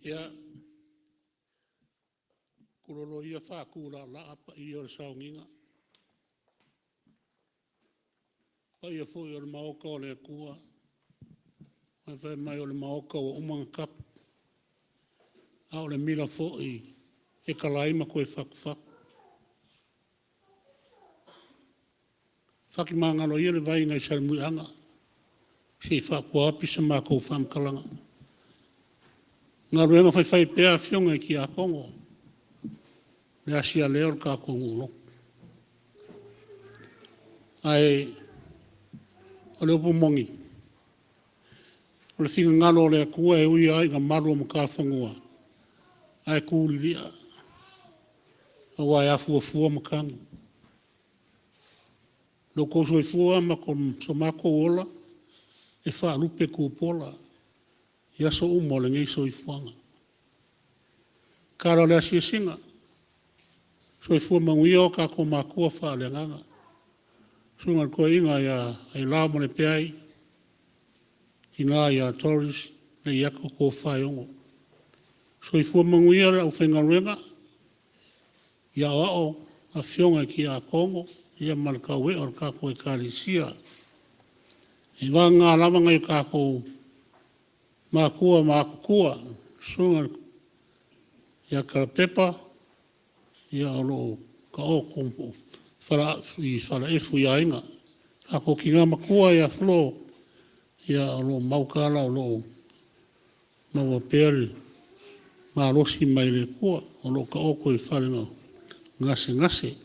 Ia, tulouna ia faatulaalaa paia o le sauniga, paia foi o le Maota o le Atua, aua fai mai o le Maota ua uma ona tapu, a o le mila foi e talai ma toe fatufatu. Fatimagalo ia le vai nai Salemuliaga se i faatua atu sa matou faamatalaga. O galuega faifaipea a afioga i Tiakono i le asia lea o le tatou nuu lotu. Ae o le upu moni, o le finagalo o le Atua e ui lava ina malu o matafanua, ae tu lilia aua e afuafua matagi. Lo outou soifua ma so matou ola, e faalupe tupola i aso uma o lenei soifuaga. Tala o le asiasiga, soifua manuia o tatou matua faaleagaga, Susuga i le Toeaina ia Ailao Malepeai, tina ia Doris Leiato Tofaeono. Soifua manuia le aufaigaluega i aoao, afioga i Tiakono ma le tauee o le tatou Ekalesia. Seivagana lava nai o tatou matua matutua, Susuga ia Kalapepa o lo o taoto i falaefu i aiga. Tatou tina matua ia Flo, o lo o mau tala o lo o maua pea le malosi mai le Atua, o lo o taoto i fale gasegase.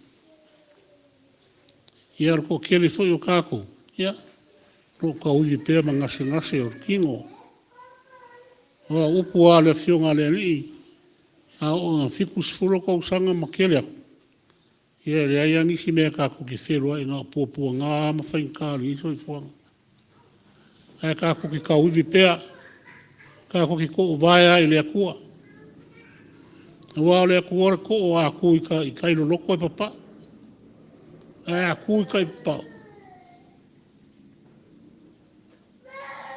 Ia o le toatele foi o tatou, ia, o lo o tauivi pea ma gasegase o le tino. Aua o upu lava a le Afioga a le Alii, a oo ina 70 tausaga ma tele atu, ia e leai lava nisi mea tatou te feloai na o puapuaga lava ma faigata o lenei soifuaga. Ae tatou te tauivi pea, tatou te toovae lava i le Atua, aua o le Atua o le too, a tu i tai loloto e papau, ae a tu i tai papau,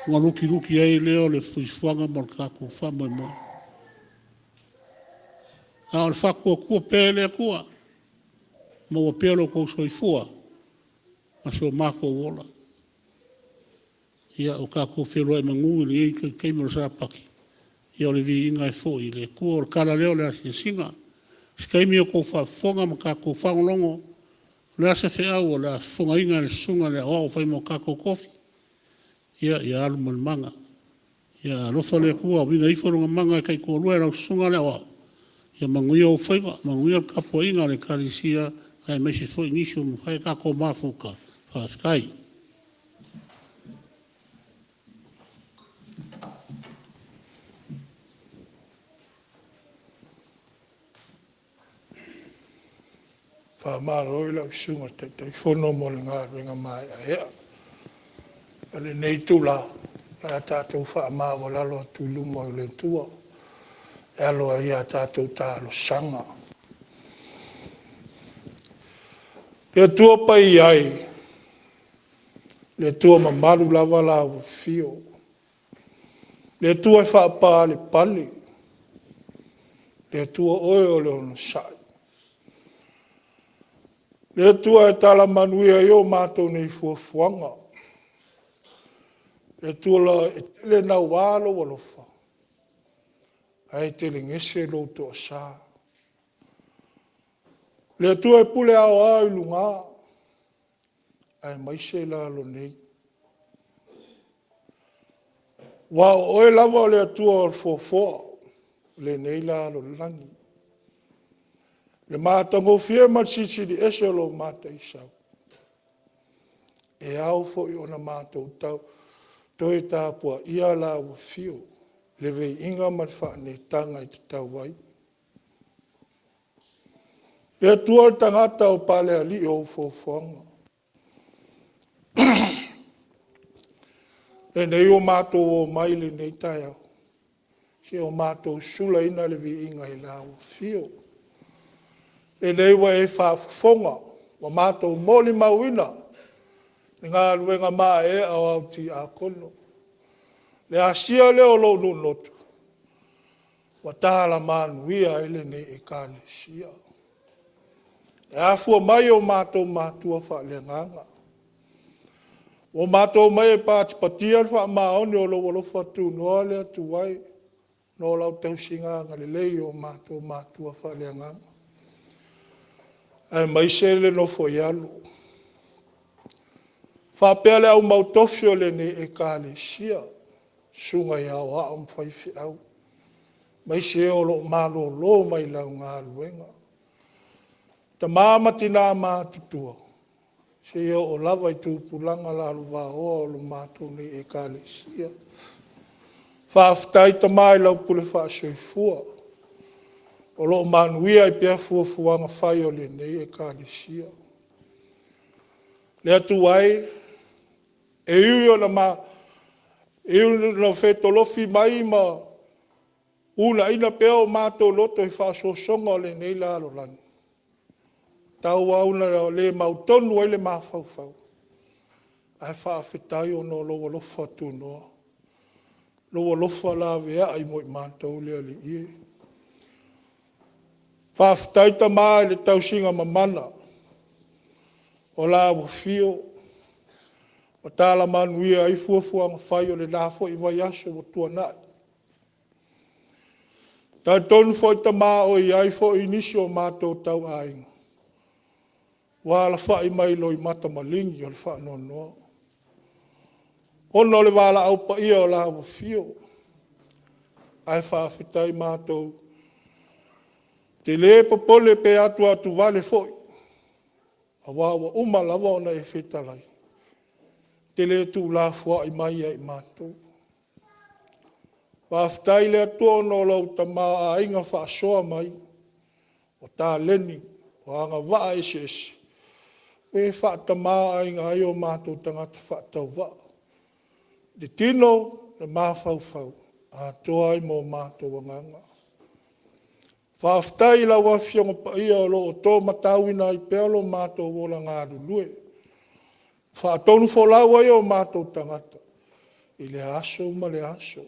ona lutiluti ai lea o le fuifuaga ma le tatou faamoemoe. A o le faatuatua pea i le Atua, maua pea lo outou soifua ma so matou ola. Ia, o tatou feiloai manu i lenei taimi o le Sapati, ia o le viiga e foi i le Atua. O le tala lea o le asiasiga. O se taimi outou faafofoga ma tatou faalogologo, o le a se feau o le a fofogaina e le Susuga i le Aoao e fai mo tatou tofi, ia alu ma le maga. Ia alofa le Atua uiga ifo Lona mana e taitoalua i lau Susuga i le Aoao, ia manuia ou faiva, manuia le tapuaiga a le Ekalesia, aemaise foi nisi ua mafai ona tatou mafuta. Faafetai. Faamalo i lau Susuga i le Taitaifono mo le galuega maeaea. O lenei itula, o le a tatou faamaualalo atu i luma o le Atua e alo ai a tatou talosaga. Le Atua Paia e, le Atua mamalu lava lau Afio, le Atua e faapalepale, le Atua oe o le onosai, le Atua e tala manuia ai a matou nei fuafuaga, le Atua e tele naua lou alofa ae telegese lou toasa. Le Atua e pule aoao i luga aemaise lalo nei. Aua o Oe lava o le Atua o le foafoa o lenei lalolagi, i le matagofie ma le silisili ese o lou mataisau, e ao foi ona matou toe tapuaia lau afio i le viiga ma le faanetaga e tatau ai. Le Atua o le tagata o Palealii o ou foafoaga, lenei ua matou omai i lenei taeao se i o matou sulaina le viiga i lau afio. Lenei ua e faafofoga ua matou molimauina le galuega maeaea o au Tiakono, le asia lea o lou nuu lotu. ua talamanuia ai lenei Ekalesia. E afua mai o matou matua faaleagaga, ua matou omai e patipatia le faamaoni o lou alofa tunoa le Atua e, ona o lau tausiga agalelei i o matou matua faaleagaga, aemaise le nofo i alo. Faapea le au mautofi o lenei Ekalesia, susuga i aoao ma faifeau, aemaise e o lo o malolo mai lau galuega. Tama ma tina matutua, seia oo lava i tupulaga lalovaoa o le matou nei Ekalesia. Faafetai Tama i lau pule faasoifua o lo o manuia ai pea fuafuaga fai a lenei Ekalesia. Le Atua e, e ui ina fetolofi mai ma uunaina pea o matou loto i faaosoosoga o lenei lalolagi, tau lava ina le mautonu ai le mafaufau, ae faafetai ona o lou alofa tunoa, lou alofa laveai mo i matou le Alii e. Faafetai Tama i le tausiga mamana o la ua afio ma tala manuia ai fuafuaga fai o le la foi vaiaso ua tuanai. E talitonu foi Tama o i ai foi nisi o matou tauaiga ua alafai mai i loimata maligi o le faanoanoa ona o le valaau paia o la ua afio. Ae faafetai matou te le popole pe atuatuvale foi, aua ua uma lava ona e fetalai, e te le tuulafoai mai ia i matou. Faafetai le Atua ona o lau tamaoaiga faasoa mai o taleni, o agavaa eseese ua e faatamaoaigaina ai o matou tagata faatauvaa, le tino, le mafaufau atoa ai ma o matou agaga. Faafetai i lau Afioga Paia o lo o to matauina ai pea lo matou ola galulue, faatonufolau ai o matou tagata i lea aso ma lea aso,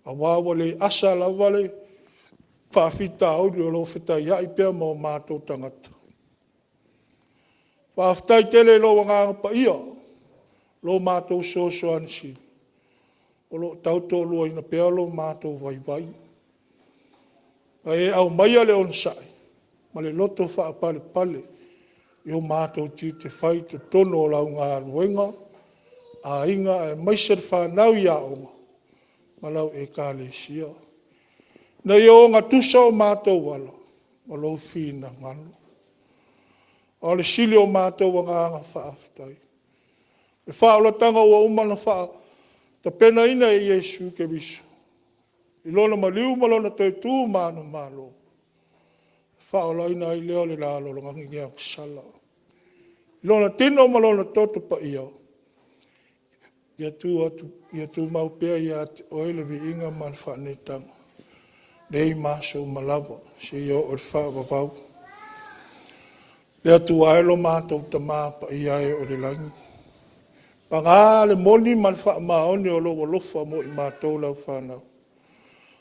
aua ua le asa lava le faafitauli o lo o fetaiai pea ma o matou tagata. Faafetai tele i lou Agaga Paia, lo matou Fesoasoani Sili o lo o tautoaluaina pea lo matou vaivai. Ma e aumaia le onosai ma le loto faapalepale i o matou tiute fai i totonu o lau galuega, aiga aemaise le fanau i aoga ma lau Ekalesia, ina ia ogatusa o matou ala ma lou finagalo. A o le sili o matou agaga faafetai, o le faaolataga ua uma ona tapenaina e Iesu Keriso i Lona maliu ma Lona toe tu manumalo, e faaolaina ai lea o le lalolagi agasala i Lona tino ma Lona toto paia. Ia tumau pea ia te Oe le viiga ma le faaneetaga, nei ma aso uma lava seia oo i le faavavau. Le Atua e lo matou Tama Paia e o i le lagi, paga le moni ma le faamaoni o lou alofa mo i matou lau fanau,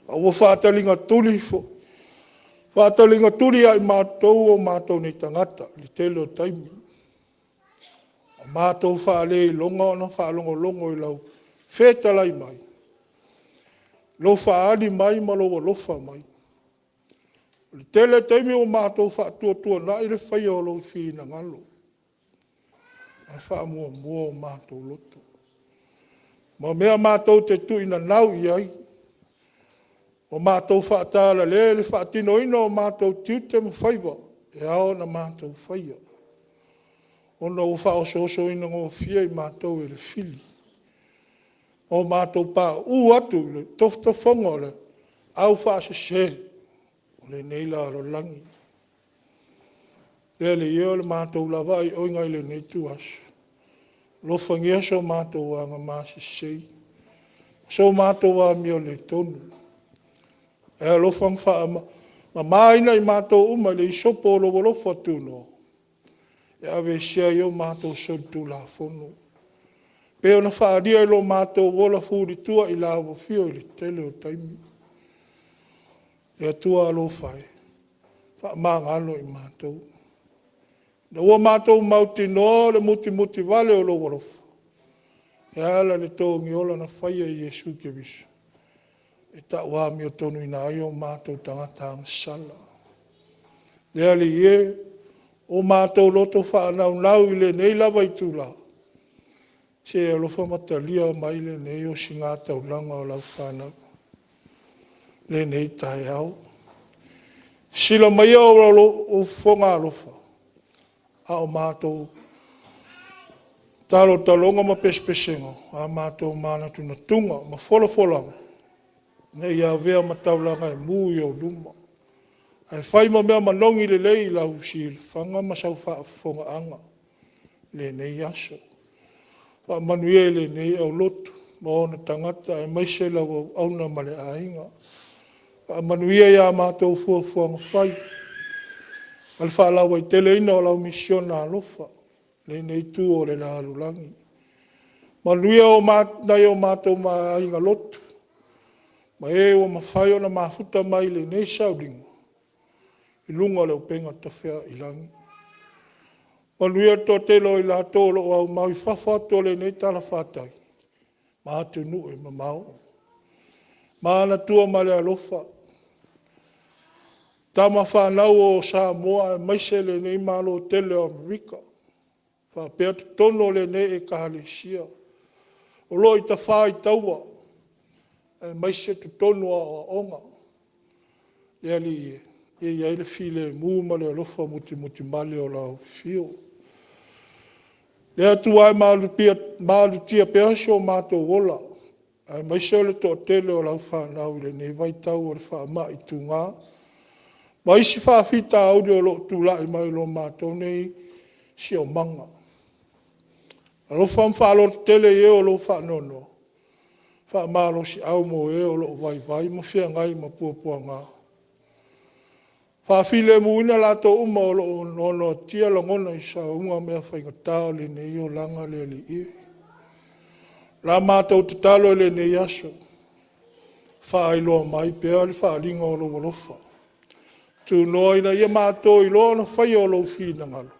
a ua faataligatuli foi, faataligatuli ia i matou o matou nei tagata i le tele o taimi, ua matou faaleiloga ona faalogologo i lau fetalai mai, lou faaali mai ma lou alofa mai. O le tele o taimi ua matou faatuatuanai le faia o lou finagalo ae faamuamua o matou loto ma mea matou te tuuinanau i ai, ua matou faatalale le faatinoina o matou tiute ma faiva e ao ona matou faia, ona ua faaosoosoina gofie i matou e le fili, ua matou pauu atu i le tofotofoga o le aufaasese o lenei lalolagi. Le Alii e, o le matou lava aioiga i lenei ituaso, alofagia so matou agamasese, so matou amiolitonu, e alofa ma faamamaina i matou uma i le isopo o lou alofa tunoa e aveesea ai a matou solitulafono e pei ona faaalia i lo matou ola fulitua i lau afio i le tele o taimi. Le Atua alofa e, faamagalo i matou. Ina ua matou mautinoa le mutimuti vale o lou alofa e ala i le togiola na faia e Iesu Keriso e tau amiotonuina ai o matou tagata agasala. Le Alii e, ua matou loto faanaunau i lenei lava itula, se i e alofa ma talia mai lenei osigataulaga o lau fanau i lenei taeao. Sisila maia ou fofoga alofa a o matou talotaloga ma pesepesega, o a matou manatunatuga ma folafolaga, ina ia avea ma taulaga e mu i ou luma, ae fai ma mea manogi lelei i lau silafaga ma sau faafofogaaga i lenei aso. Faamanuia i lenei aulotu ma ona tagata aemaise lau auauna ma le aiga. Faamanuia ia matou fuafuaga fai ma le faalauaiteleina o lau misiona alofa i lenei itu o le lalolagi. Manuia nai o matou aiga lotu ma e ua mafai ona mafuta mai i lenei sauliga i luga o le upega tafailagi. Manuia le toatele o i latou o lo o aumau i fafo atu o lenei talafatai ma atunuu e mamao. Manatua ma le alofa tama fanau a Samoa aemaise lenei Malo tele o Amerika faapea totonu o lenei Ekalesia o lo o i tafa-i-taua aemaise totonu o aoaoga. Le Alii e, ia i ai le filemu ma le alofa mutimutimale o lau afio. Le Atua e, malutia pea so matou ola aemaise o le toatele o lau fanau i lenei vaitau o le faamai tuga ma isi faafitauli o lo o tulai mai i lo matou nei siosiomaga. Alofa ma faalototele i e o lo o faanoanoa, faamalosiau mo e o lo o vaivai ma feagai ma puapuaga. Faafilemuina latou uma o lo o noanoatia lagona i sauga mea faigata o lenei olaga le Alii e. O la matou tatalo i lenei aso, faailoa mai pea le faaaliga o lou alofa, tunoa ina ia matou iloa ona faia lou finagalo,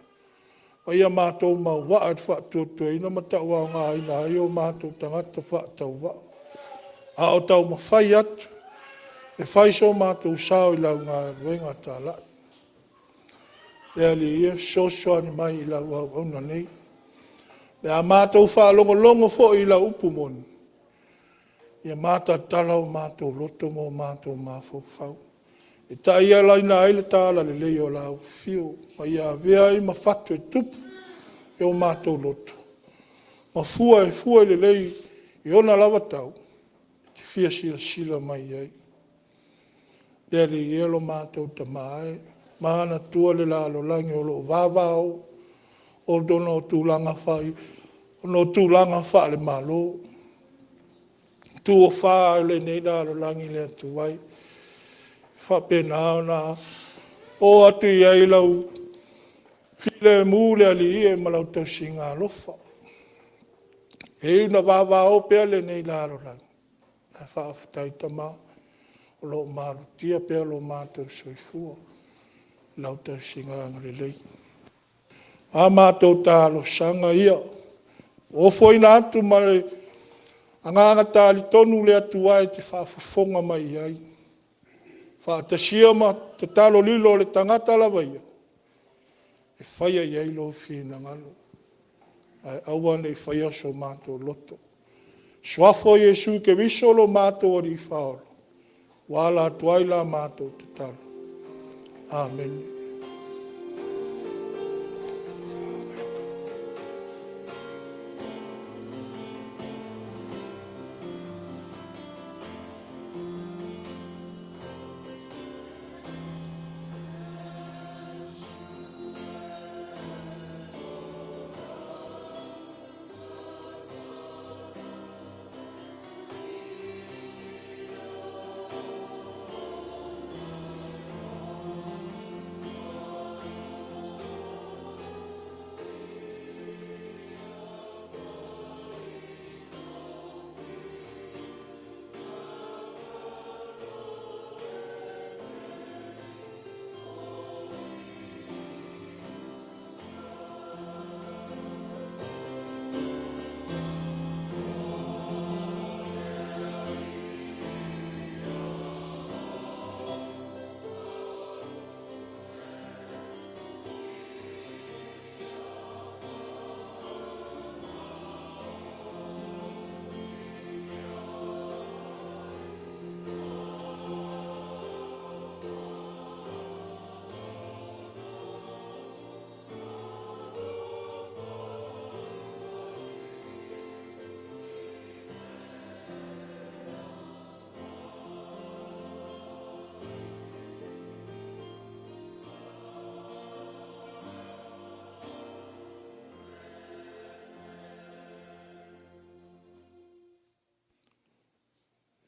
ma ia matou mauvaa i le faatuatuaina ma tauaogaina ai o matou tagata faatauvaa a o taumafai atu e fai so matou sao i lau galuega talai. Le Alii e, fesoasoani mai i lau auauna nei, pe a matou faalogologo foi i lau upu moni, ia matatala o matou loto ma o matou mafaufau e taialaina ai le talalelei o lau afio, ma ia avea ai ma fatu e tupu i o matou loto ma fua e fua lelei i ona lava tau e te fia silasila mai ai. Le Alii e, lo matou Tama e, manatua le lalolagi o lo o vavao ona o tulaga faale-Malo, itu e fa o lenei lalolagi le Atua e, faapena ona oo atu i ai lau filemu le Alii e ma lau tausiga alofa. E ui ina vavao pea lenei lalolagi, ae faafetai Tama o lo o malutia pea lo matou soifua i lau tausiga agalelei. A matou talosaga ia ua ofoina atu ma le agaga talitonu le Atua e te faafofoga mai i ai, faatasia ma tatalo lilo a le tagata lava ia e faia i ai lou finagalo, ae aua ne i faia so matou loto. Suafa o Iesu Keriso lo matou Alii Faaola, ua ala atu ai la matou tatalo. Amene.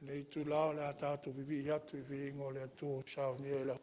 Lenei itula o le a tatou vivii atu i le viiga o le Atua ua saunia e le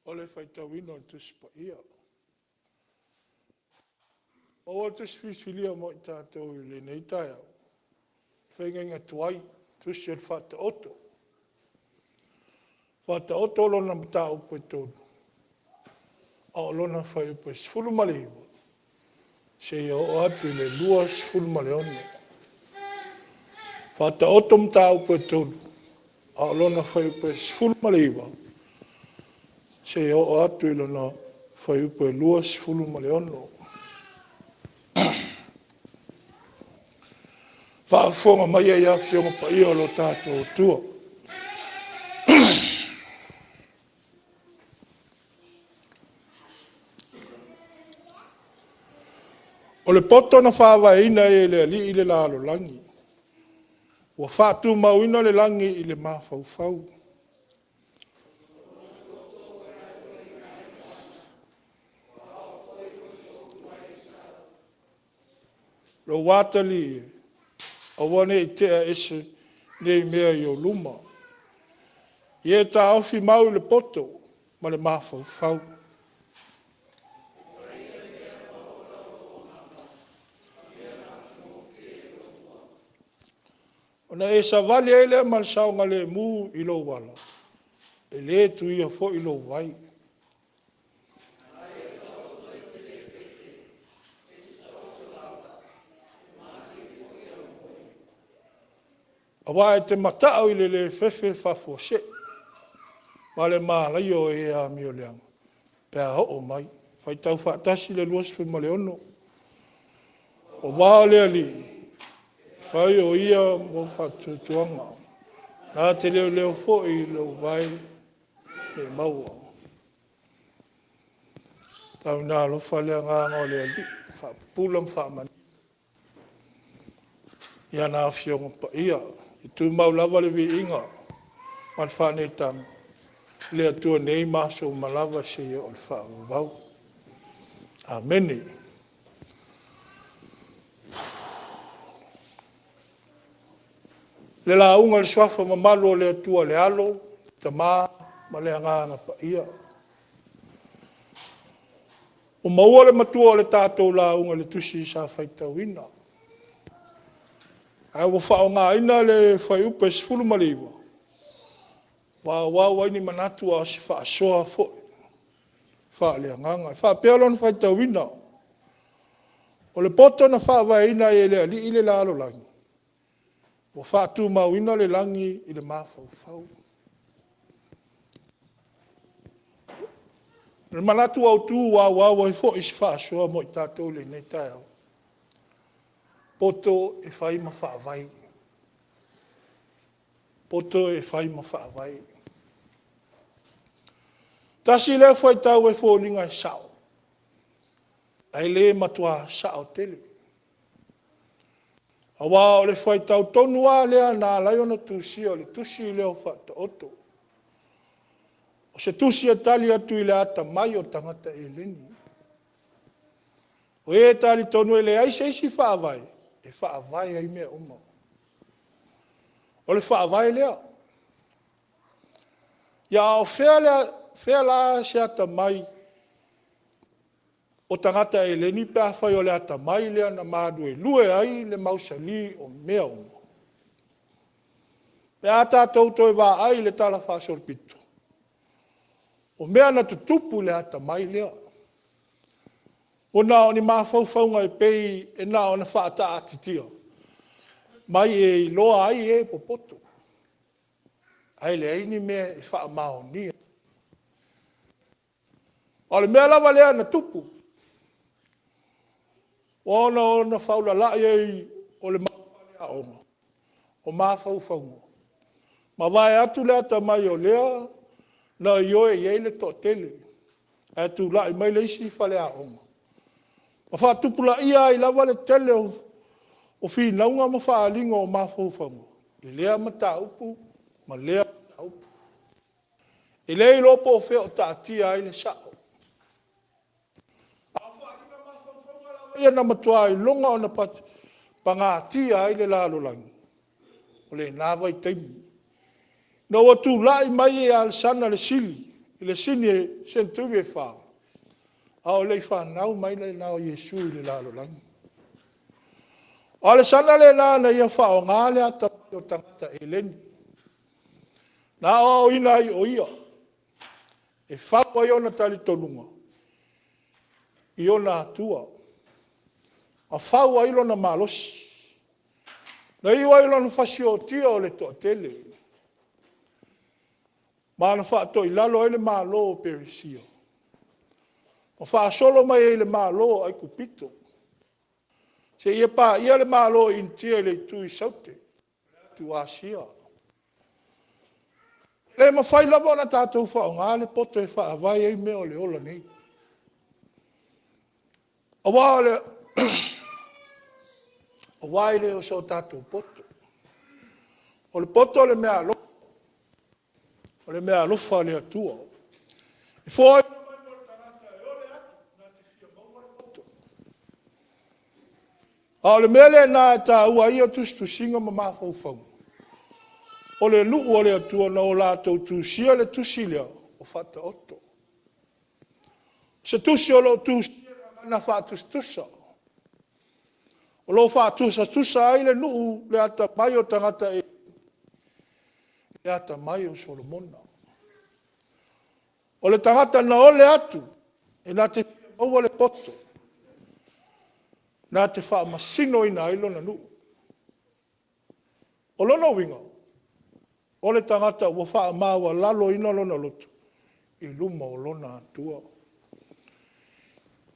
O le faitauina o le Tusi Paia. Maua le tusi filifilia mo i tatou i lenei taeao, faiga tuai, tusi o le Faataoto. Faataoto lona mataupu e 3, a o lona fuaiupu e 19 seia oo atu i le 26. Faataoto mataupu e 3, a o lona fuaiupu e 19 seia oo atu i lona fuaiupu e 26. Faafofoga maia i Afioga Paia o lo tatou Atua. O le poto na faavaeina ai e le Alii le lalolagi, ua faatumauina le lagi i le mafaufau. Lou atalii e, aua ne i tea ese nei mea i ou luma. Ia e taofi mau i le poto ma le mafaufau. Ona e savali ai lea ma le saogalemu i lou ala, e le tuia foi lou vai. Aua e te mata'u i le le fefe faafuasei ma le malaia o e amioleaga pe a oo mai. Faitau faatasi le 26. Aua o le Alii, e fai o ia mou faatuatuaga, na te leoleo foi lou vae ne i maua. Tau ina alofa le agaga o le Alii faapupula ma faamanu i ana Afioga Paia. E tumau lava le viiga ma le faaneetaga i le Atua nei ma aso uma lava seia oo i le faavavau. Amene. Le lauga i le Suafa mamalu o le Atua le Alo, le Tama ma le Agaga Paia. Ua maua le matua o le tatou lauga i le tusi sa faitauina, ae ua faaaogaina le fuaiupu e 19 ua auau ai ni manatu a o se faasoa foi faaleagaga. E faapea lona faitauina; O le poto na faavaeina ai e le Alii le lalolagi, ua faatumauina le lagi i le mafaufau. O le manatu autu ua auau ai foi se faasoa mo i tatou i lenei taeao, poto e fai ma faavae, poto e fai ma faavae. Tasi lea fuaitau e foliga e sao, ae le matua sao tele. Aua o le fuaitau tonu lava lea na ala ai ona tusia o le tusi lea o Faataoto. O se tusi e tali atu i le atamai o tagata eleni. O e talitonu e leai se isi faavae e faavae ai mea uma. O le faavae lea. A o fea la se atamai o tagata eleni pe afai o le atamai lea na maluelue ai le mausali o mea uma? Pe a tatou toe vaai i le talafaasolopito, o mea na tutupu i le atamai lea, ua na o ni mafaufauga e pei e na ona faataatitia mai e iloa ai e popoto, ae leai ni mea e faamaonia. A o le mea lava lea na tupu, ua ona faulalai ai o le mau faleaoga o mafaufauga, mavae atu le atamai o lea na ioe i ai le toatele, ae tulai mai le isi faleaoga ma faatupulaia ai lava le tele o finauga ma faaaliga o mafaufauga i lea mataupu ma lea mataupu. E le iloa po o fea o taatia ai le sao. A o faaaliga mafaufauga lava ia na matua iloga ona pagatia ai le lalolagi, o lena vaitaimi, ina ua tulai mai ia Alesana le Sili i le seneturi e 4 a o le i fanau mai le Iesu i le lalolagi. O Alesana lena na ia faaaogaina le atamai o tagata eleni, na aoaoina ai o ia e fau ai ona talitonuga i ona atua, ma fau ai lona malosi. Na iu ai i lona fasiotia o le toatele ma na faatoilalo ai le Malo o Peresia. Ma faasolo mai ai i le Malo o Aikupito, seia paia le Malo o Initia i le itu i Saute o le atu Asia. E le mafai lava ona tatou faaaogaina le poto e faavae ai mea o le ola nei, aua e le o so tatou poto. O le poto o le meaalofa, o le meaalofa a le Atua. E foaiina mai mo le tagata e ole atu na te fia maua le poto. A o le mea lena e taua ai ia tusitusiga ma mafaufauga o le nuu a le Atua na o latou tusia le tusi lea o Faataoto. O se tusi o lo o tusia i le gagana faatusatusa, o lo o faatusatusa ai le nuu, le atamai o tagata i le atamai o Solomona. O le tagata na ole atu e na te fia maua le poto, na te faamasinoina ai lona nuu. O lona uiga, o le tagata ua faamaualaloina lona loto i luma o lona Atua.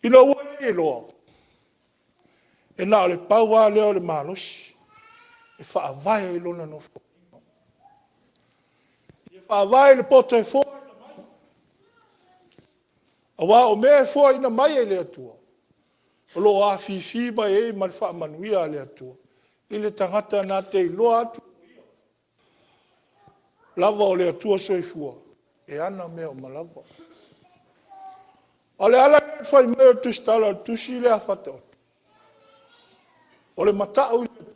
Ina ua ia iloa, e na o le pau lava lea o le malosi e faavae ai lona nofoaiga. Ia faavae i le poto e foaina mai, aua o mea e foaina mai e le Atua, o lo o afifi mai ai ma le faamanuia a le Atua i le tagata na te iloa atu o Ia lava o le Atua Soifua e ana mea uma lava. O le ala lea o le fai mai o le Tusitala o le Tusi lea a Faataoto, o le matau i le Atua,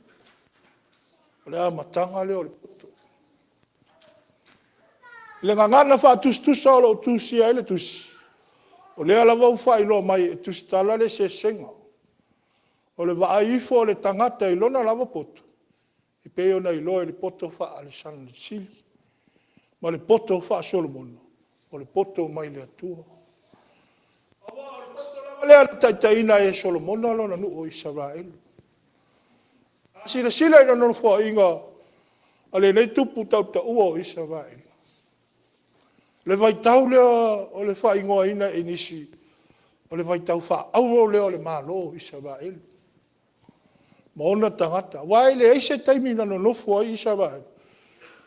o le amataga lea o le poto. I le gagana faatusatusa o lo o tusia ai le tusi, o lea lava ua faailoa mai e Tusitala le eseesega o le vaai ifo o le tagata i lona lava poto e pei ona iloa i le poto faa-Alesana le Sili ma le poto faa-Solomona, o le poto mai le Atua. Aua o le poto lava lea na taitaiina ai e Solomona lona nuu o Isaraelu. A silasila i le nofoaiga a lenei tupu tautaua o Isaraelu, o le vaitau lea o le faaigoaina e nisi o le vaitau faaauro lea o le Malo o Isaraelu ma ona tagata. Aua e leai se taimi na nonofo ai Isaraelu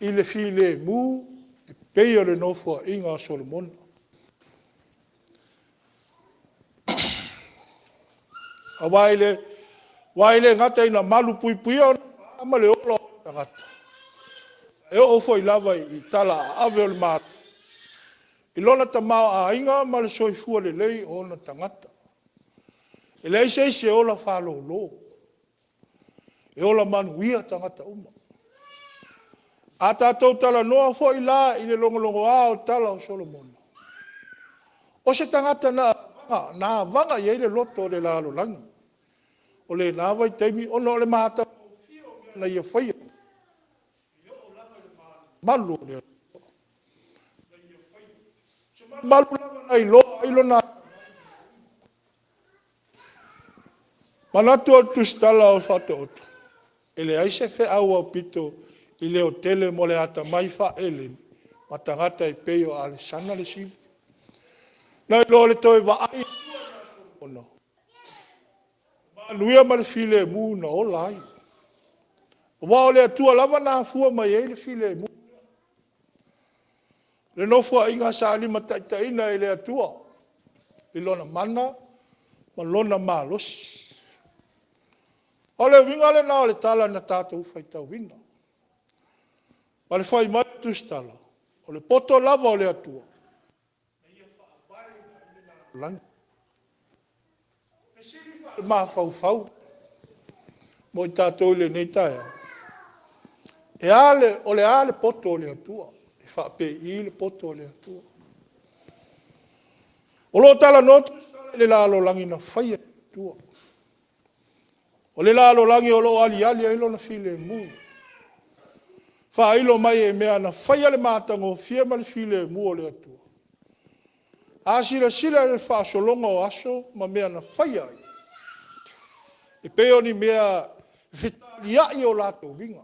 i le filemu e pei o le nofoaiga a Solomona. Aua e le gata ina malupuipuia ona pa ma le ola o ona tagata, e oo foi lava i talaaave o le Malo i lona tamaoaiga ma le soifua lelei o ona tagata. E leai se isi e ola faalolo, e ola manuia tagata uma. A tatou talanoa foi la i le logologoa o tala o Solomona, o se tagata na vaga i ai le loto o le lalolagi o lena vaitaimi ona o le matagofie o mea na ia faia, e oo lava i le malumalu o le Atua na ia faia. O se malumalu lava na iloa ai lona atamai i mea uma. Manatu o le Tusitala o Faataoto, e leai se feau aupito i leotele mo le atamai faa-Eleni ma tagata e pei o Alesana le Sili, nai lo le toe vaai i tua ia Solomona, o le manuia ma le filemu na ola ai. Aua o le Atua lava na afua mai ai le filemu lea. O le nofoaiga sa limataitaiina e le Atua i Lona mana ma Lona malosi. O le uiga lena o le tala na tatou faitauina ma le fai mai o le Tusitala, o le poto lava o le Atua na ia faavaeina ai le lalolagi. O le fesili faale-mafaufau mo i tatou i lenei taeao, o le a le poto o le Atua? E faapei le poto o le Atua? O lo o talanoa Tusitala i le lalolagi na faia e le Atua. O le lalolagi o lo o aliali ai Lona filemu, faailo mai e mea na faia le matagofie ma le filemu o le Atua. A silasila i le faasologa o aso ma mea na faia ai, e pei o ni mea e fetaliai o latou uiga.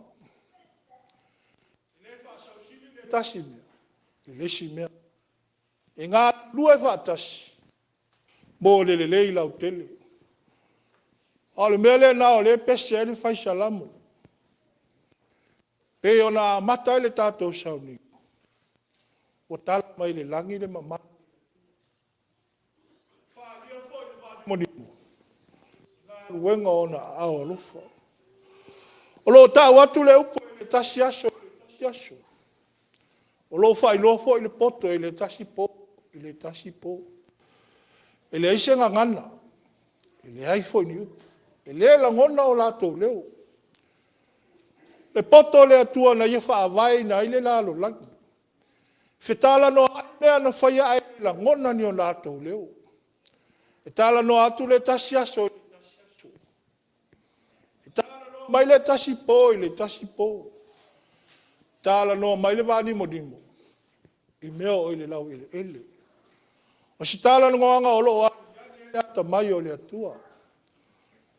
E le faasausili le tasi mea i le isi mea. E galulue faatasi mo le lelei lautele. A o le mea lena o lea e pese ai le Fai Salamo, e pei ona amata ai le tatou sauniga, ua tala mai le lagi le mamalu, ua faaalia foi le faanimonimo i galuega o Ona aao alofa. O lo o tau atu le upu e le tasi aso e le tasi aso. O lo o faailoa foi le poto e le tasi po i le tasi po. E leai se gagana, e leai foi ni upu, e le lagona o latou leo. E poto le Atua na ia faavaeina ai le lalolagi, fetalanoa'i mea na faia ae le lagona ni o latou leo. E talanoa atu le tasi aso i le tasi aso, e talanoa mai le tasi po i le tasi po, e talanoa mai le vanimonimo i mea o i le laueleele. O se talanoaga o lo o aliali ai le atamai o le Atua,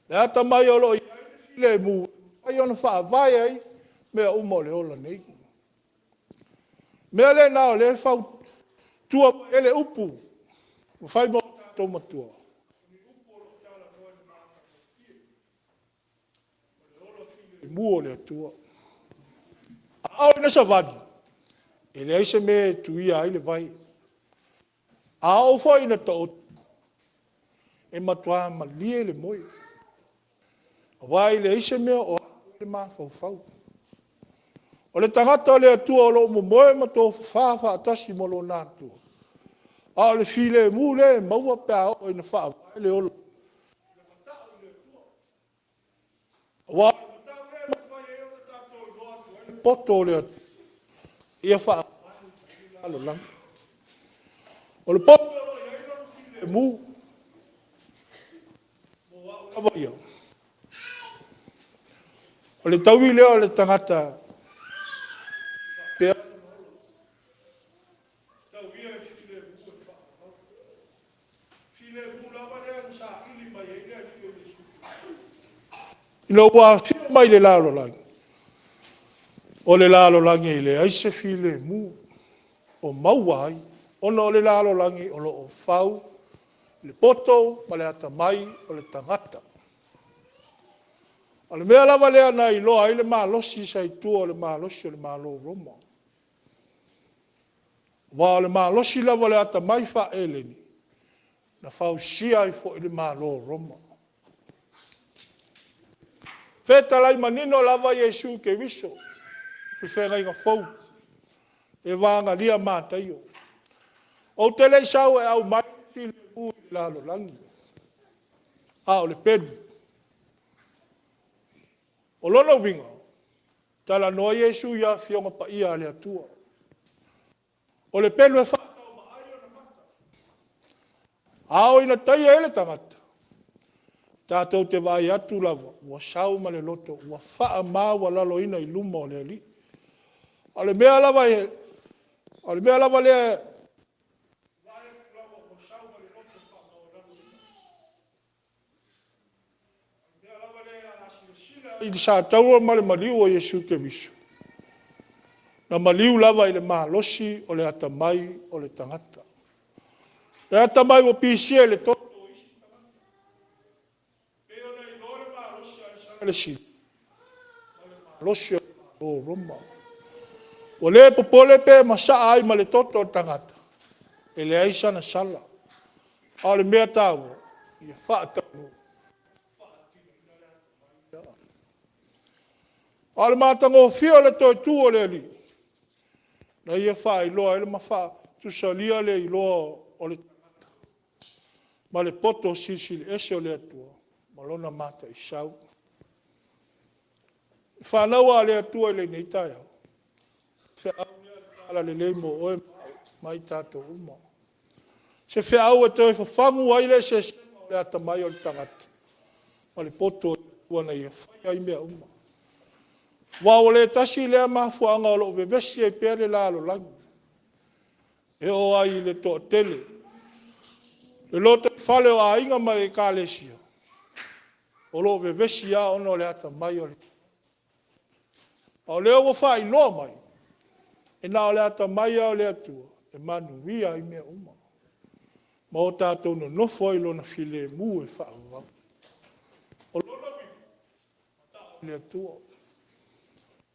le atamai o lo o i ai le filemu e mafai ona faavae ai mea uma o le ola nei. O le mea lena o lea e fautua mai ai le upu na fai ma o tatou matua, o ni upu o lo o talanoa i le matagofie ma le ola filemu o le Atua. A oo ina savali, e leai se mea e tuia ai le vai. A oo foi ina taoto, e matua malie le moe, aua e leai se mea o alu ai le mafaufau. O le tagata o le Atua o lo o momoe ma tofafa faatasi ma lona Atua, a o le filemu lea e maua pe a oo ina faavae le ola i le mata'u i le Atua. Aua o le mata'u lea e mafai ai ona tatou iloa atu ai le poto o le Atua ia faavae ai le lalolagi. O le poto o lo o i ai lona filemu, mo au lava ia, o le taui lea o le tagata e faapea lona ola, tau ia e filemu e faavavau. O le filemu lava lea na saili mai ai le Alii o Iesu Keriso ina ua afio mai i le lalolagi, o le lalolagi e leai se filemu o maua ai, ona o le lalolagi o lo o fau i le poto ma le atamai o le tagata. O le mea lava lea na iloa ai le malosi sa i tua o le malosi o le Malo o Roma. Aua o le malosi lava o le atamai faa-Eleni, na fausia ai foi le Malo o Roma. Fetalai manino lava Iesu Keriso i le Feagaiga Fou, Evagalio Mataio. Ou te le i sau e aumai le filemu i le lalolagi, a o le pelu. O lona uiga, talanoa Iesu i Afioga Paia a le Atua. O le pelu e faataumaai ona mata. A oo ina taia ai le tagata, tatou te vaai atu lava ua sau ma le loto ua faamaualaloina i luma o le Alii. A o le mea lava lea e vaai atu lava ua sau ma le loto faamaualaloina. A o le mea lava lea a silasila i le sataua ma le maliu o Iesu Keriso, na maliu lava i le malosi o le atamai o le tagata. O le atamai ua pisia i le toto o isi tagata. E pei ona iloa le malosi o Alesana le Sili ma le malosi o le Malo o Roma. Ua le popole pe masaa ai ma le toto o le tagata, e leai sana sala. A o le mea taua, ia faataunuu le faatinoina le atamai lea. A o le matagofie o le toe tu o le Alii, na ia faailoa ai ma faatusatusaina le iloa o le tagata ma le poto silisili ese o le Atua ma lona mataisau. Le fanau a le Atua i lenei taeao, o le feau lea o le Talalelei mo oe ma au ma i tatou uma. O se feau e toe fafagu ai le eseesega o le atamai o le tagata ma le poto o le Atua na Ia faia ai mea uma. Aua ua le tasi lea mafuaaga o lo o vevesi ai pea le lalolagi, e oo lava i le toatele, le lotoifale o aiga ma ekalesia, o lo o vevesi lava ona o le atamai o le tagata. A o lea ua faailoa mai, e na o le atamai lava o le Atua e manuia ai mea uma. ma o tatou nonofo ai i Lona filemu e faavavau. O lona uiga, mata'o i le Atua.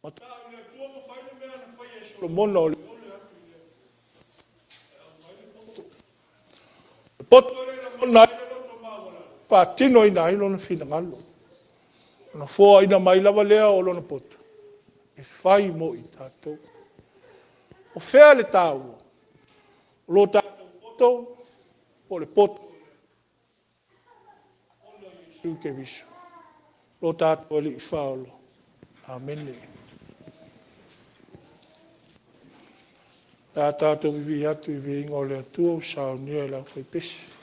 Mata'o i le Atua ma fai le mea na faia e Solomona o le ole atu i le Atua e aumai le poto. O le poto lea e lagona ai le loto maualalo e faatinoina ai Lona finagalo. Ona foaina mai lava lea o Lona poto e fai mo i tatou. O fea le taua? O lo tatou poto po o le poto o le Atua? Ona o Iesu Keriso lo tatou Alii Faaola. Amene. O le a tatou vivii atu i le viiga o le Atua ua saunia e le aufaipese.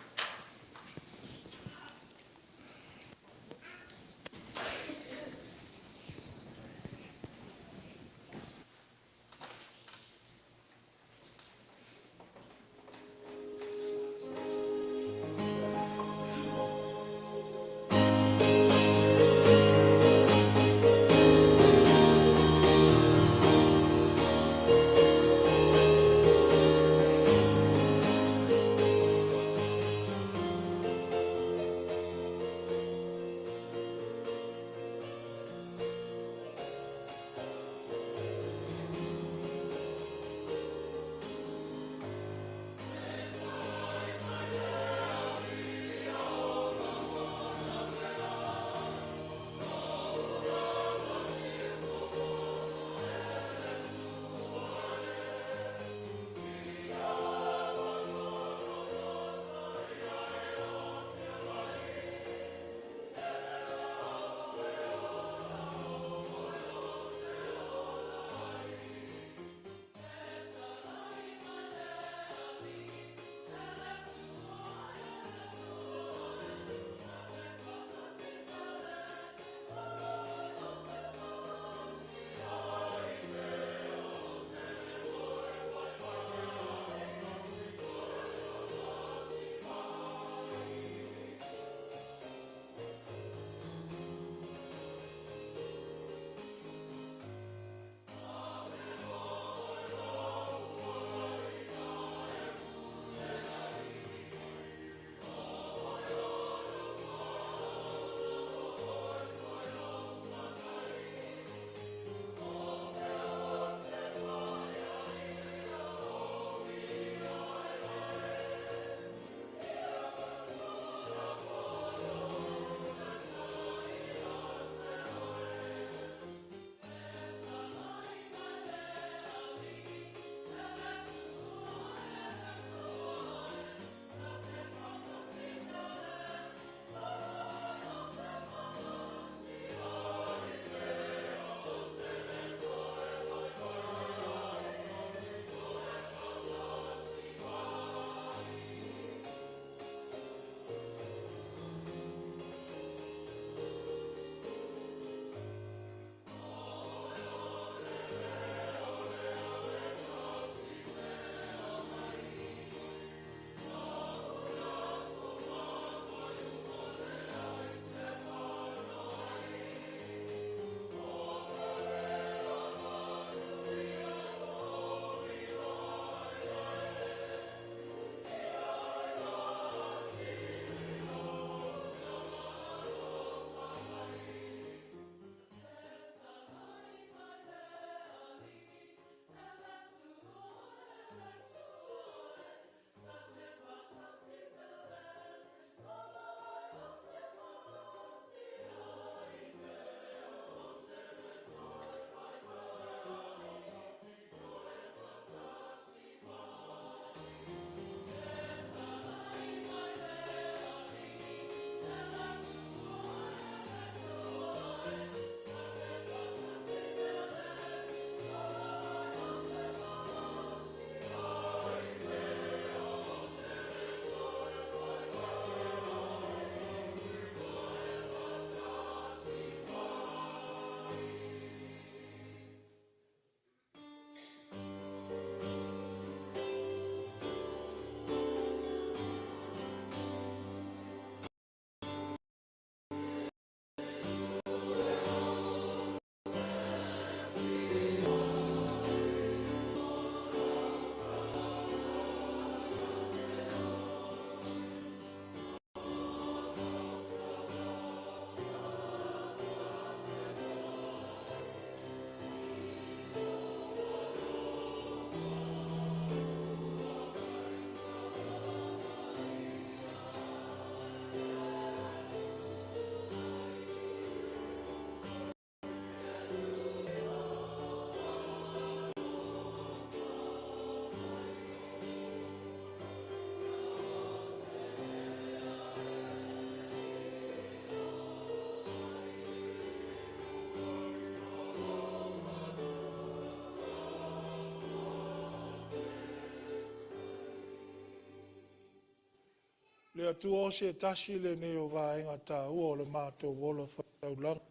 Le Atua o se tasi lenei o vaega taua o le matou ola faitaulaga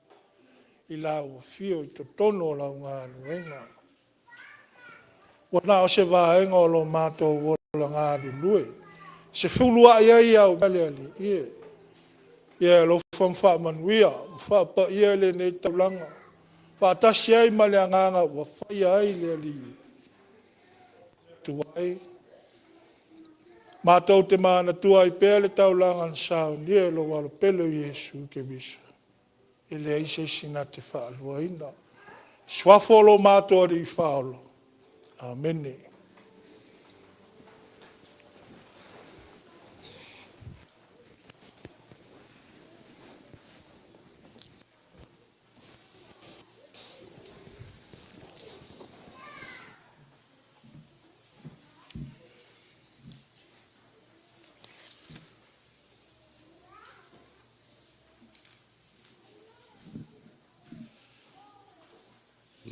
i lau afio i totonu o lau galuega. Ua na o se vaega o lo matou ola galulue, e sefuluai ai au mea le Alii e. Ia e alofa ma faamanuia ma faapaia lenei taulaga faatasi ai ma le agaga ua faia ai le Alii. Le Atua e, matou te manatua ai pea le taulaga na saunia e lou Alo pele o Iesu Keriso, e leai se isi na te faaluaina. I le Suafa o lo matou Alii Faaola. Amene.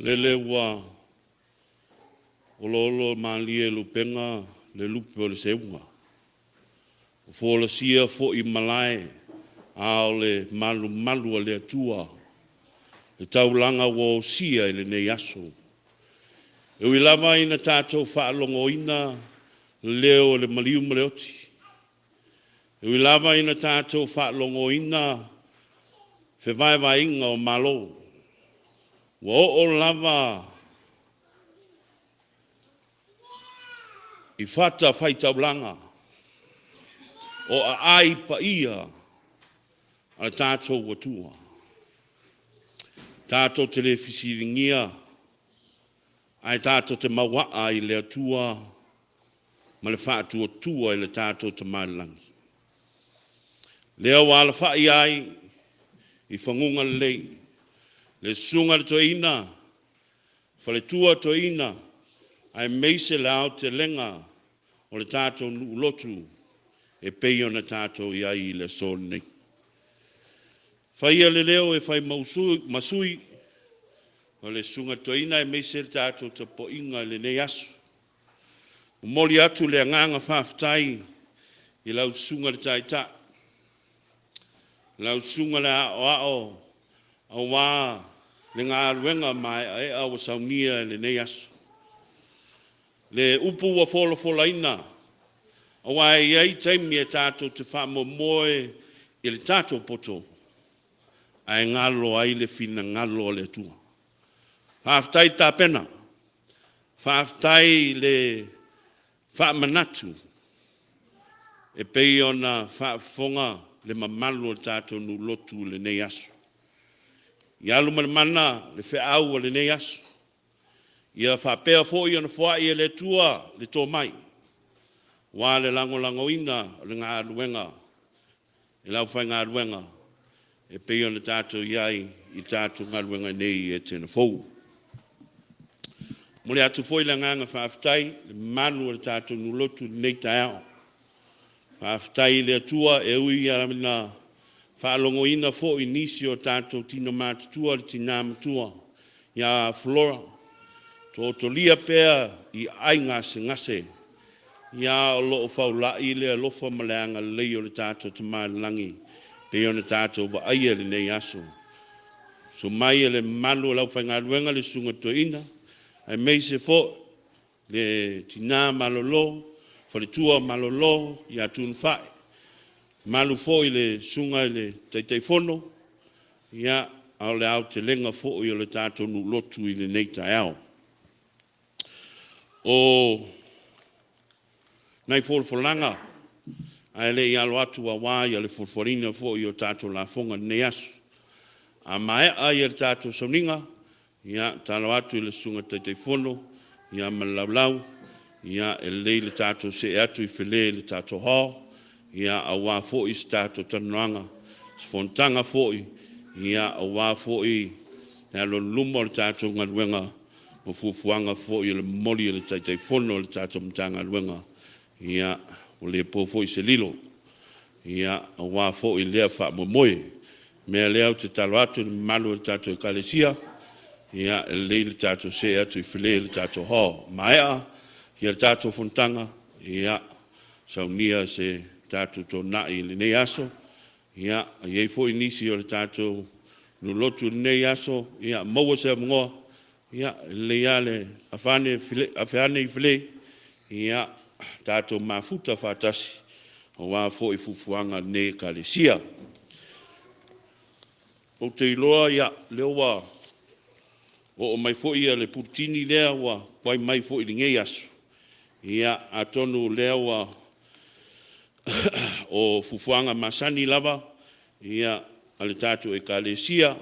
Lele ua oloolomalie i lupega le lupe o le seuga, ua folasia foi i malae a o le malumalu a le Atua le taulaga ua osia i lenei aso. E ui lava ina tatou faalogoina leo o le maliu ma le oti, e ui lava ina tatou faalogoina fevaevaeaiga o Malo, ua oo lava i fatafaitaulaga o aai paia a le tatou Atua. Tatou te le fesiligia ae tatou te mauaa i le Atua ma le faatuatua i le tatou Tama i le Lagi, lea ua alafai ai i faguga lelei le susuga i le toeaina, faletua toeaina, aemaise le aotelega o le tatou nuu lotu e pei ona tatou i ai i le aso lenei. Faia le leo e fai ma sui o le susuga i le toeaina aemaise le tatou tapuaiga i lenei aso. E momoli atu le agaga faafetai i lau Susuga i le Taitai, lau Susuga i le Aoao aua le galuega maeaea ua saunia i lenei aso. Le upu ua folafolaina, aua e i ai taimi e tatou te faamoemoe i le tatou poto, ae galo ai le finagalo o le Atua. Faafetai tapena, faafetai le faamanatu e pei ona faafofoga le mamalu o le tatou nuu lotu i lenei aso. Ia alu ma le mana le feau o lenei aso, ia faapea foi ona foai e le Atua le tomai aua le lagolagoina o le galuega i le aufaigaluega e pei ona tatou i ai i le tatou galuega nei i Etena fou. E momoli atu foi le agaga faafetai i le mamalu o le tatou nuu lotu i lenei taeao. Faafetai i le Atua e ui lava ina faalogoina foi i nisi o tatou tino matutua le tina matua ia Flora, taotolia pea i aai gasegase, a o lo o faulai le alofa ma le agalelei o le tatou Tama i le Lagi e pei ona tatou vaaia i lenei aso. Susu mai e le mamalu o le aufaigaluega le susuga i le toeaina, aemaise foi le tina malolo, faletua malolo ia Tunuufai, mamalu foi i le susuga i le Taitaifono, a o le aotelega foi o le tatou nuu lotu i lenei taeao. O nai folafolaga ae le i alo atu aua le folafolaina foi o tatou lafoga i lenei aso. A maea le tatou sauniga, ia, e tatalo atu i le susuga i le Taitaifono ma le Laulau, e lelei le tatou see atu i fale i le tatou hall aua foi se tatou talanoaga, se fonotaga foi aua foi le alualu i luma o le tatou galuega ma fuafuaga foi o le momoli e le Taitaifono o le tatou Matagaluega. Ia, ua le po foi se lilo aua foi lea faamoemoe. O le mea lea ou te tatalo atu i le mamalu o le tatou Ekalesia, e lelei le tatou see atu i fale i le tatou hall. Maea le tatou fonotaga, ia saunia se tatou toonai i lenei aso. Ia, e i ai foi nisi o le tatou nuu lotu i lenei aso, ia maua se avanoa, ia, e lelei lava le afe ane i Fale, ia, tatou mafuta faatasi aua foi fuafuaga a lenei Ekalesia. Ou te iloa o lea ua oo mai foi le puletini lea ua tuai mai foi i lenei aso. Ia, atonu o lea ua o fuafuaga masani lava a le tatou Ekalesia,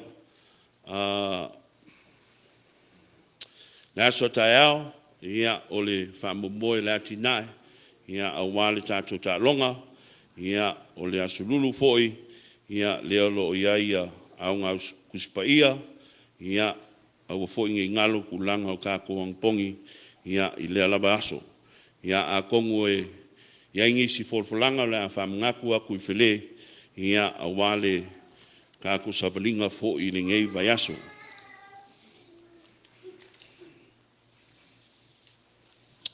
le aso a taeao, ia, o le faamoemoe o le atinae aua le tatou taaloga. Ia, o le Aso Lulu foi, lea o lo o i ai Auga Tusi Paia, ia aua foi ne i galo tulaga o tatou anapogi i lea lava aso. Ia, atonu e i ai nisi folafolaga o le a faamanatu atu i Fale aua le tatou savaliga foi i lenei vaiaso.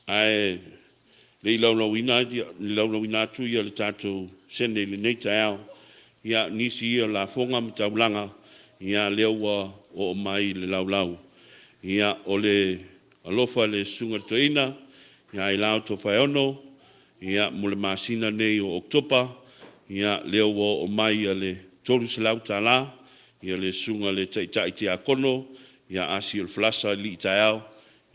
Ae le i laulauina atu le tatou sene i lenei taeao, ia, o nisi ia o lafoga ma taulaga lea ua oo mai i le laulau. Ia, o le alofa i le susuga i le toeaina ia Ailao Tofaeono mo le masina nei o Oketopa, ia lea ua oo mai le $300 le susuga i le Taitai Tiakono ia Asi o le Falasa Alii Taeao.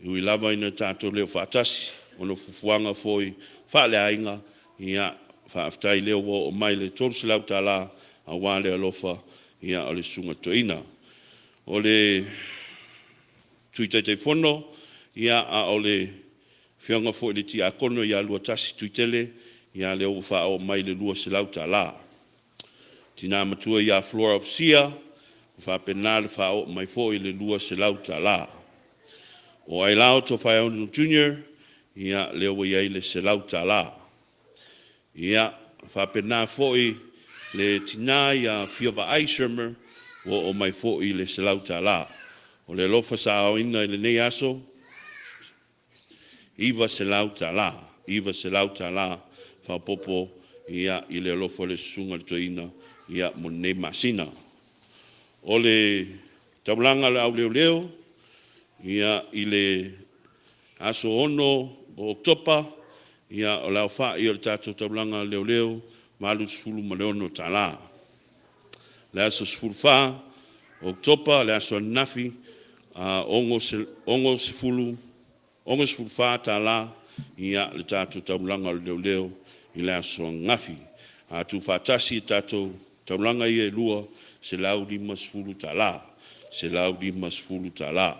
E ui lava ina tatou le o faatasi ona o fuafuaga foi faaleaiga, ia faafetai o lea ua oo mai le $300 aua le alofa o le susuga i le toeaina. O le Sui Taitaifono, a o le Afioga foi i le Tiakono ia Luatasi Tuitele, ia lea ua faaoo mai le $200. Tina matua ia Flora Ofasia, ua faapena ona faaoo mai foi le $200. O Ailao Tofaeono Jr, ia lea ua i ai le $100. Ia, faapena foi le tina ia Fiavaai Schirmer, ua oo mai foi le $100. O le alofa sa aoina i lenei aso, e $900, $900 faaopoopo i le alofa o le susuga i le toeaina mo lenei masina. O le taulaga o le au leoleo i le aso 6 o Oketopa, o le aofai o le tatou taulaga a leoleo, e $86. Le aso 14 o Oketopa, le aso ananafi, e $64 le tatou taulaga o leoleo i le aso ananafi. A tuufaatasi tatou taulaga ia e lua, e $150. $150.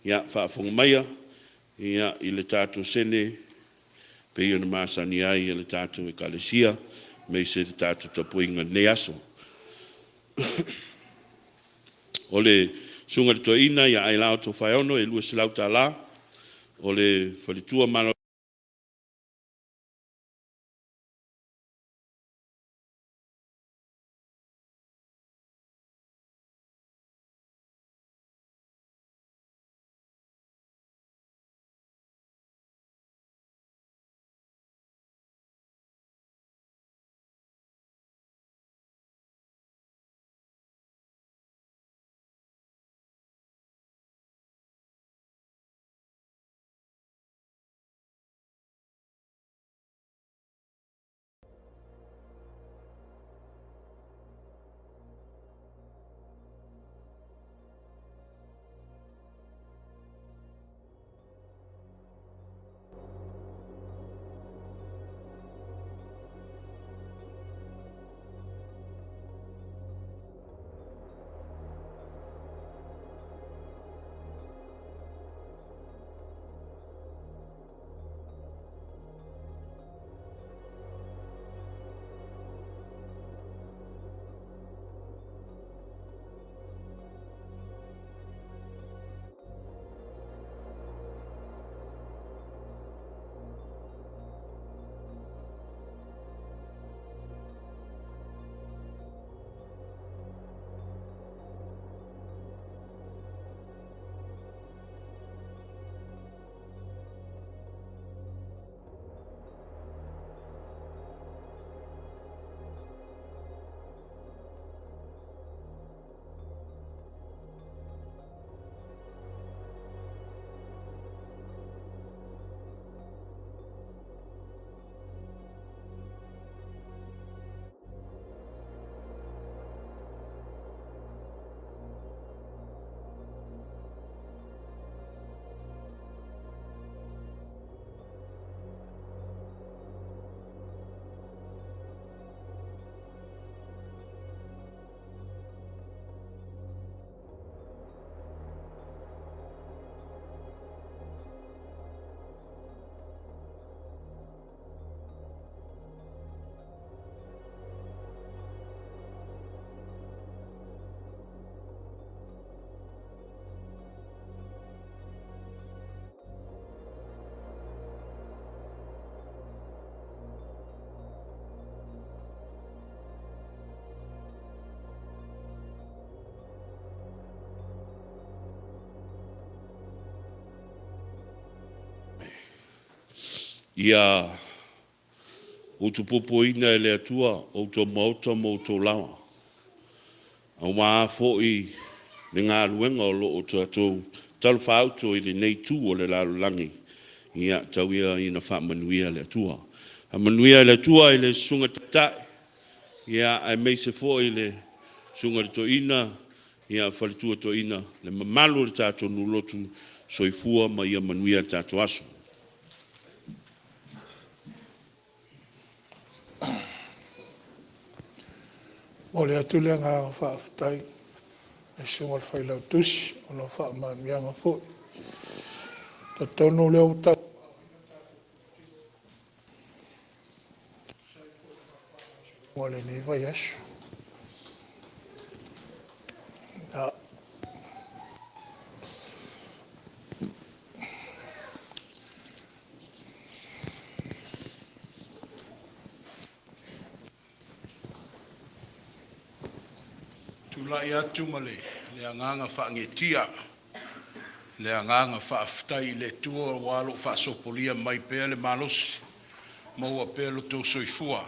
Ia, faafofoga maia i le tatou sene e pei ona masani ai le tatou Ekalesia aemaise le tatou tapuaiga i lenei aso. O le susuga i le toeaina ia Ailao Tofaeono e $200. O le faletua ma Ia utupupuina e le Atua outou maota ma outou laoa, aua foi le galuega o lo o tatou talafaauto i lenei itu o le lalolagi, ia tau ia ina faamanuia le Atua. Faamanuia le Atua i le Susuga i le Taitai, ia aemaise foi le Susuga i le Toeaina, ia faletua toeaina, le mamalu o le tatou nuu lotu, soifua ma ia manuia le tatou aso. Momoli atu le agaga faafetai i le Susuga i le Failautusi mo lau faamanuiaga foi. E talitonu o lea ua tauaaoina lenei vaiaso. Tulai atu ma le agaga faagetia, le agaga faafetai i le Atua ua faasopolia mai pea le malosi, maua pea lo outou soifua.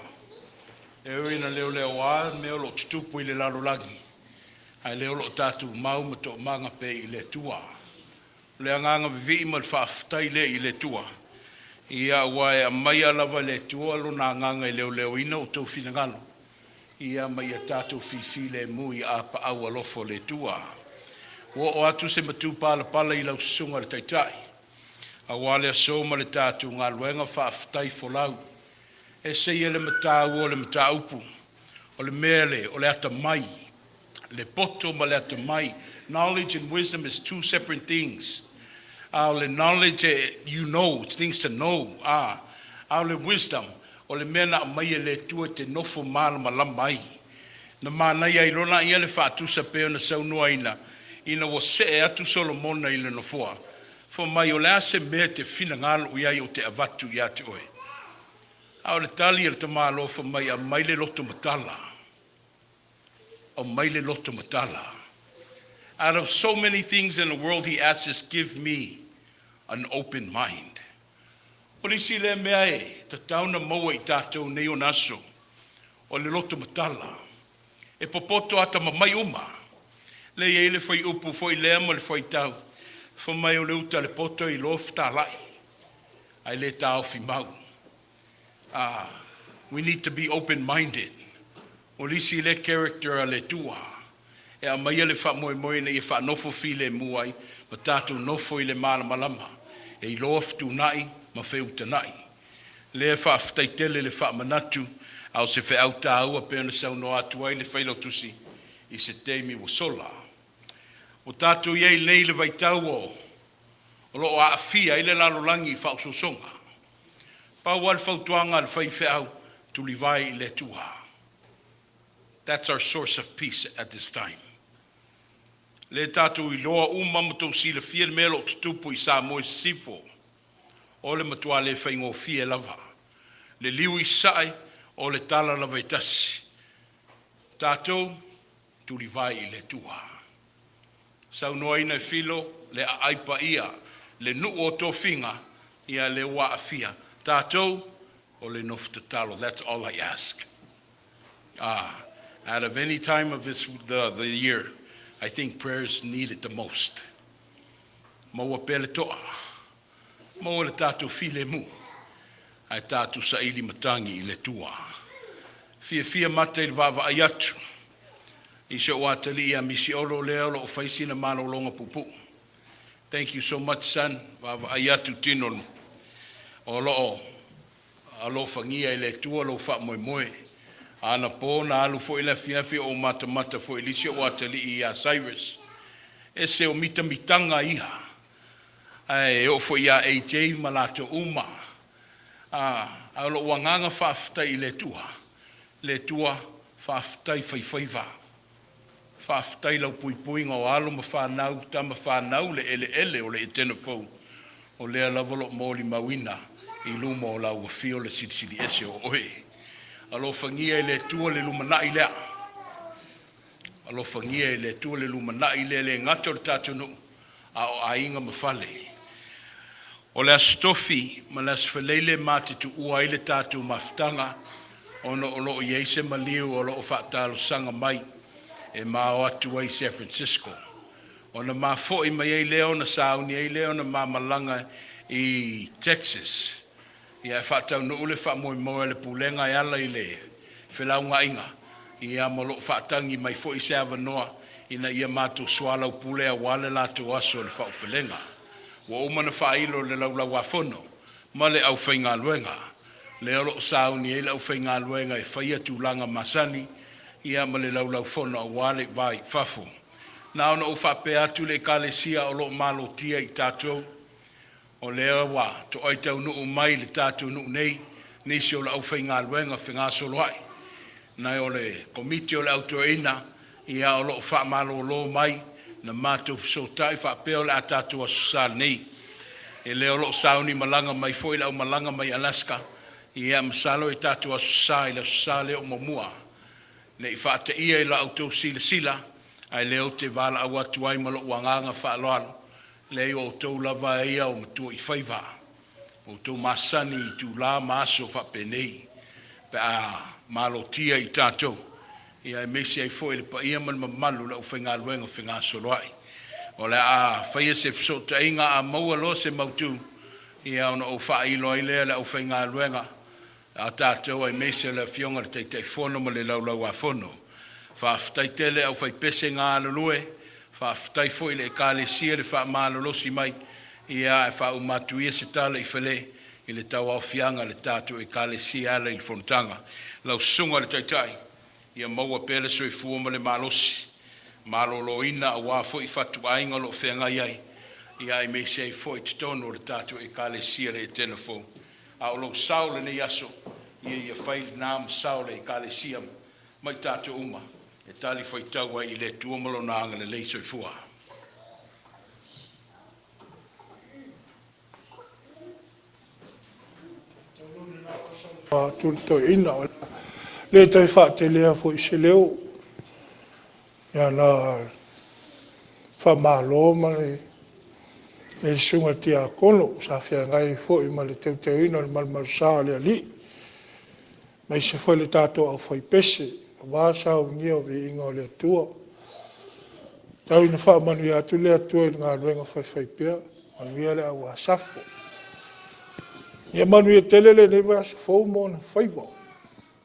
E ui ina leoleoa mea o lo o tutupu i le lalolagi, a o lea o lo o tatou mau ma toomaga pea i le Atua. O le agaga vivii ma le faafetai lea i le Atua, aua e aumaia lava e le Atua Lona agaga e leoleoina outou finagalo ma ia tatou fifilemu i apaau alofa o le Atua. Ua oo atu se matupalapala i lau Susuga i le Taitai aua le aso ma le tatou galuega, faafetai folau. E ese ia le taua o le mataupu, o le mea lea o le atamai, le poto ma le atamai. Knowledge and wisdom is two separate things. A o le knowledge, it's things to know. A o le wisdom, o le mea na aumai e le Atua e te nofo malamalama ai. Na manaia ai loa lea le faatusa pei ona saunoaina ina ua see atu Solomona i le nofoa, fai mai, o le a se mea e te finagalo i ai ou te avatu ia te oe? A o le tali a le tamaloa fai mai, aumai le loto matala, aumai le loto matala. Out of so many things in the world he asks, just give me an open mind. O le isi lea mea e tatau ona maua i tatou nei ona aso, o le loto matala. E popoto atamamai uma. Le i ai le fuaiupu foi lea ma le fuaitau, fai mai o le uta a le poto e iloa fetalai, ae le taofi mau. We need to be open-minded. O le isi lea character a le Atua e aumaia le faamoemoe ina ia faanofo filemu ai ma tatou nofo i le malamalama e iloa fetuunai ma feutaga'i. Lea faafetai tele le faamanatu, a o se feau taua pei ona saunoa atu ai le Failautusi i se taimi ua sola. Ua tatou i ai nei i le vaitau o lo o aafia ai le lalolagi i faaosoosoga. Pau lava le fautuaga a le faifeau, tulivae i le Atua. That's our source of peace at this time. Le tatou iloa uma ma tou silafia le mea o lo o tutupu i Samoa i Sisifo, o le matua le faigofie lava. Le liu i Sasae, o le tala lava e tasi, tatou tulivae i le Atua. Saunoaina e Filo le aai paia, le nuu o tofiga, ia lea ua aafia. Tatou, o le nofo tatalo. That's all I ask. Out of any time of the year, I think prayer is needed the most. Maua pea le toa, maua le tatou filemu, ae tatou saili matagi i le Atua. Fiafia mata i le vaavaai atu i si ou atalii ia Misiolo lea o lo o fai sina malologa puupuu. Thank you so much, son. Vaavaai atu tino o lo o alofagia e le Atua lou faamoemoe. Anapo na alu foi le afiafi o matamata foi i le isi ou atalii ia Cyrus. Ese o mitamitaga ia. Ae oo foi ia AJ ma latou uma. A o lou agaga faafetai i le Atua, le Atua faafetai faifaiva, faafetai lau puipuiga o alo ma fanau, tama fanau, le eleele o le Etena fou, o lea lava o lo o molimauina i luma o lau afio le Silisili Ese o oe. Alofagia e le Atua le lumanai lea. Alofagia e le Atua le lumanai lea, le gata o le tatou nuu, a o aiga ma fale. O le Aso Tofi ma le Aso Faraile ma te tuua ai le tatou mafutaga ona o lo o i ai se maliu o lo o faatalosaga mai e ma o atu ai i San Francisco. Ona ma foi mai ai lea ona sauni ai lea ona ma malaga i Texas ia e faataunuu le faamoemoe o le Pulega e ala i le felaugaaiga ia ma o lo o faatagi mai foi se avanoa ina ia matou soalaupule aua le latou aso o le faaofelega. Ua uma ona faailo i le Laulau-a-Fono ma le aufaigaluega, lea o lo o sauni ai le aufaigaluega e faia tulaga masani ia ma le Laulau-Fono aua le va i fafo. Na ona ou faapea atu le Ekalesia o lo o malotia i tatou, o lea ua toai taunuu mai i le tatou nuu nei nisi o le aufaigaluega fegasoloai. Nai o le Komiti o le Au Toeaina ia o lo o faamalolo mai na matou fesootai faapea o le a tatou Aso Sa nei. E le o lo o sauni malaga mai foi le aumalaga mai Alaska, ia masalo e tatou Aso Sa i le Aso Sa lea o muamua. Ne i faateia i la outou silasila, ae o lea ou te valaau atu ai ma lou agaga faaaloalo, leai o outou lava ia o matua i faiva, ua outou masani i itula ma aso faapenei pe a malotia i tatou, aemaise ai foi le paia ma le mamalu o le aufaigaluega fegasoloai. O le a faia se fesootaiga a maua loa se mautu, ia ona ou faailoa ai lea i le aufaigaluega a tatou aemaise o le Afioga i le Taitaifono ma le Laulau-a-Fono. Faafetai tele i le aufaipese galulue, faafetai foi i le Ekalesia le faamalolosi mai, ae faauma atu ia se tala i Fale i le tauaofiaga o le tatou Ekalesia e ala i le fonotaga. Lau Susuga i le Taitai, ia maua pea le soifua ma le malosi maloloina aua foi fatuaiga o lo o feagai ai, aemaise ai foi totonu o le tatou Ekalesia i le Etena Fou. A o lou sao i lenei aso, ia ia fai lena ma sao o le Ekalesia ma i tatou uma e talifuaitau ai i le Atua ma Lona agalelei. Soifua. Toeaina. O le a le toe faateleina foi se leo, ia na o le faamalo ma le susuga i le Tiakono sa feagai ai foi ma le teuteuina o le malumalusa o le Alii, aemaise foi le tatou aufaipese aua le saunia o le viiga o le Atua. Tau ina faamanuia atu le Atua i le galuega faifaipea, manuia le au Asafo. Ia manuia tele lenei vaiaso fou ma ona faiva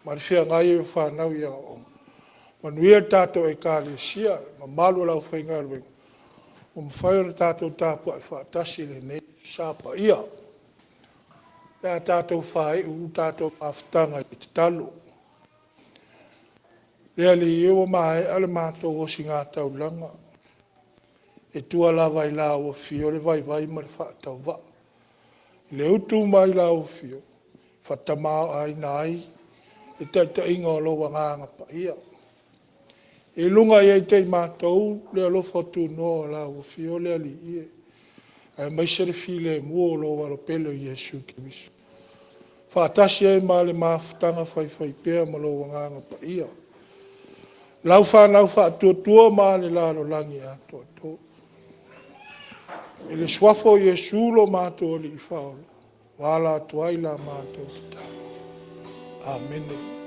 ma le feagai ai o fanau i aoaoga. Manuia le tatou Ekalesia, le mamalu o le aufaigaluega ua mafai ona tatou tapuai faatasi i lenei Aso Sa paia. O le a tatou faaiu le tatou mafutaga i le tatalo. Le Alii e, ua maea le matou osigataulaga, e tua lava i lau Afio le vaivai ma le faatauvaa. I le utu mai lau Afio, e faatamaoaigaina ai le taitaiga o Lou Agaga Paia. I luga ia te i matou le alofa tunoa o lau Afio le Alii e, aemaise le filemu o lou alo pele o Iesu Keriso, faatasi ai ma le mafutaga faifaipea ma lou Agaga Paia, lau fanau faatuatua ma le lalolagi atoatoa. I le Suafa o Iesu lo matou Alii Faaola, ua ala atu ai la matou tatalo. Amene.